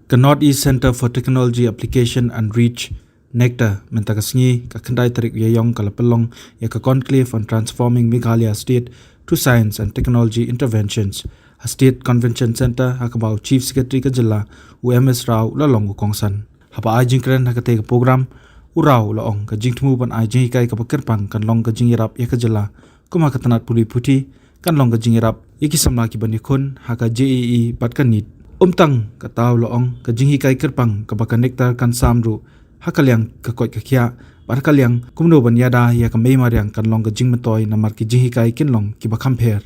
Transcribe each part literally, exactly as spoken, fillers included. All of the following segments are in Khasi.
Ka North East Centre for Technology Application and Reach, NECTAR, mynta ka sngi, ka khyndai tarik Ïaïong, ka la pynlong ïa ka Conclave on Transforming Meghalaya State through Science and Technology Interventions, ha State Convention Centre, ha kaba u Chief Secretary ka jylla, u M S Rao, u la long u kongsan. Haba ai jingkren ha katei ka program, u Rao u la ong ka jingthmu ban ai jinghikai kaba kyrpang kan long ka jingïarap ïa ka jylla, kum ha ka tnat pule puthi, kan long ka jingïarap ïa ki samla kiban ïakhun ha ka JEE bad ka NEET. Ym tang kata, u la ong ka jinghikai kyrpang kaba ka NECTAR kan sam ruh ha ka liang ka koit ka khiah, bad ha ka liang kumno ban ïada ïa ka mei mariang kan long ka jingmyntoi, namar ki jinghikai kin long kiba kham pher.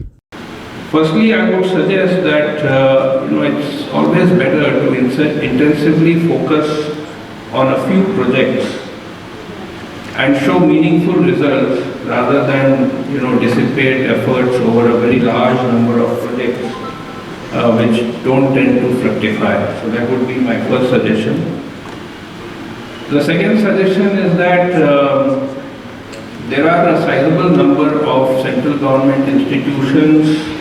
Firstly, I would suggest that, uh, you know, it's always better to inse- intensively focus on a few projects and show meaningful results rather than, you know, dissipate efforts over a very large number of projects, uh, which don't tend to fructify. So that would be my first suggestion. The second suggestion is that, um, there are a sizable number of central government institutions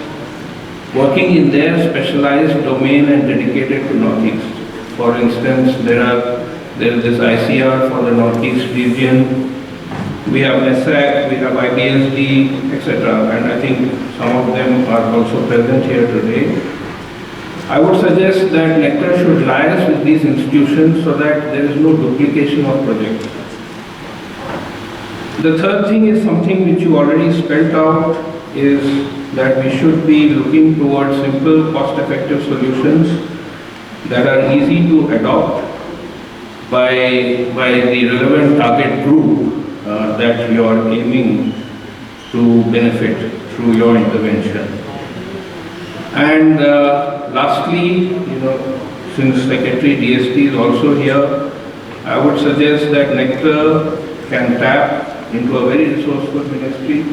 working in their specialized domain and dedicated to Northeast. For instance, there are there is this I C R for the Northeast region. We have NESAC, we have I B S D, et cetera. And I think some of them are also present here today. I would suggest that NECTAR should liaise with these institutions so that there is no duplication of projects. The third thing is something which you already spelled out, is that we should be looking towards simple, cost-effective solutions that are easy to adopt by, by the relevant target group, uh, that you are aiming to benefit through your intervention. And, uh, lastly, you know, since Secretary D S T is also here, I would suggest that NECTAR can tap into a very resourceful ministry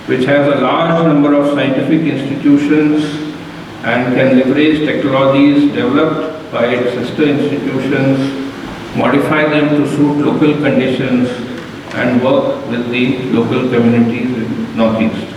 which has a large number of scientific institutions and can leverage technologies developed by its sister institutions, modify them to suit local conditions, and work with the local communities in Northeast.